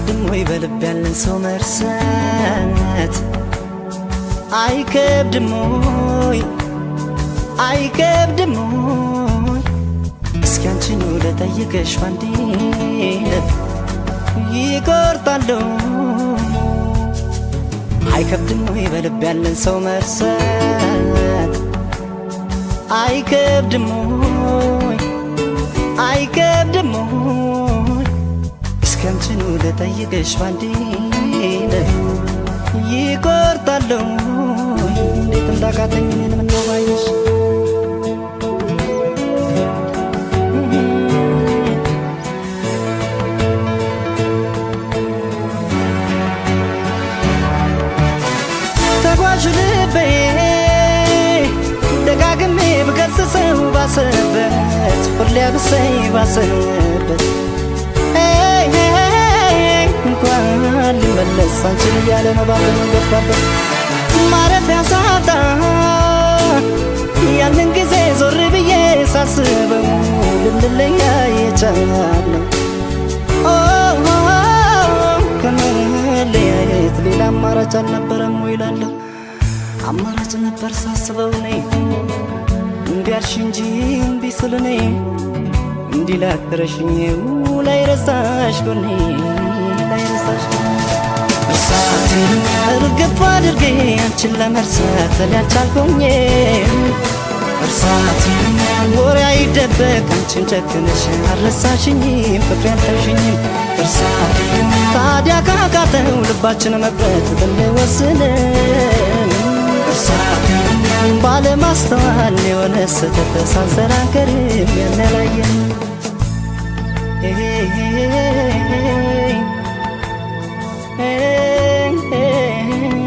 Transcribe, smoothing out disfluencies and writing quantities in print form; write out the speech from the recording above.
አይከብድም ወይ በልብ ያለን ሰው መርሳት? አይከብድም ወይ? አይከብድም ወይ? እስኪ አንቺኑ ልጠይቅሽ ባንዴ ልብ ይቆርጣሉ። አይከብድም ወይ በልብ ያለን ሰው መርሳት? አይከብድም ወይ? አይከብድም ወይ? እስኪ አንቺኑ ልጠይቅሽ ባንዴ ልብ ይቆርጣሉ። እንዴት እንዳቃተኝ እኔን ምነው ባየሽ። ተጓዥ ልቤ ደጋግሜ ብገስጸው ባሰበት፣ ሁሌ አብሰኝ ባሰበት፣ እንኳን ሊመለስ አንቺን እያለ ነው ባዘኑ ገባበት። ማረፊያ ሳጣ ያንን ጊዜ ዞር ብዬ ሳስበው ልንለያ የቻልነው ከመለያየት ሌላ አማራጭ አልነበረም ወይ እላለሁ። አማራጭ ነበር ሳስበው እኔ እምቢ አልሽ እንጂ እምቢ ስል እኔ እንዲህ ላትረሽኝ ላይረሳሽ ጎኔ ላይረሳሽ ጎኔ። እርሳት እርግፍ አድርጌ አንቺን ለመርሳት እኔ አልቻልኩኝ። እርሳት ወሬ አይደበቅ አንቺን ጨክነሽ አልረሳሽኝም ፍቅሬ አልተውሽኝም። እርሳት ታዲያ ካቃተው ልባችን መቁረጥ ብንወስንም፣ እርሳት ባለማስተዋል የሆነ ስህተት ሳንሰራ አንቀርም ያነላየን።